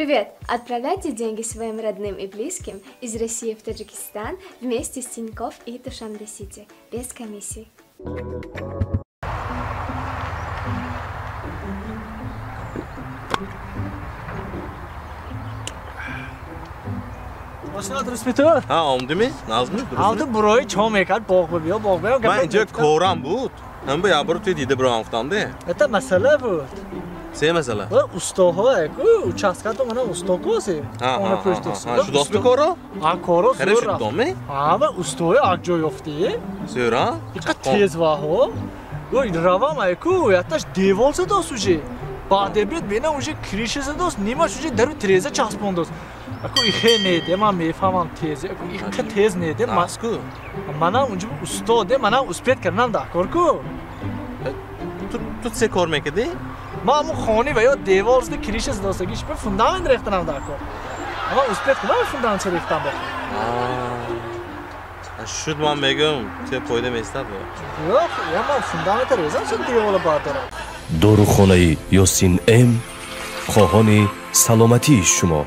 Привет! Отправляйте деньги своим родным и близким из России в Таджикистан вместе с Тинькофф и Душанбе Сити без комиссий. Ошно дурустми ту? Ҳа, омдими? Нағзми? Ҳавту бурои чо мекард, боғ бибиё, боғ биё. Ман инҷо корам буд. Ҳам бо як бор туи дида бироам гуфтам-де. Это масъала буд. Се масъала? Ва устоҳо ку участкато мана усто коси. Она пӯштус. Шудосми коро? А коро зӯр. Шудоми? А ва устои як ҷой ёфтӣ. Зӯр, а? Иқа тез ваҳо. Ой, равам ай ку, якташ девол задост уже. Баъде бед бена уже криша задост, нимаш уже дару тиреза часпондост. Аку ихе неде, ман мефаҳмам тез. Аку иқа тез неде. Маску. Манам унҷо устоде, манам успеть карданам дар кор ку. Ту се кор мекардӣ? Ман ҳамун хони ва ё девол зада криша задостагиш ба фундамент рехтанам дар кор. Ман успеть кунам фундамент рехтан бохӯ. Шуд, ман мегӯям, те фоида местад. Yo'q, я ман фундамент резам, чун девола бардорам. Дорухонаи Ёсин М хоҳони саломатии шумо.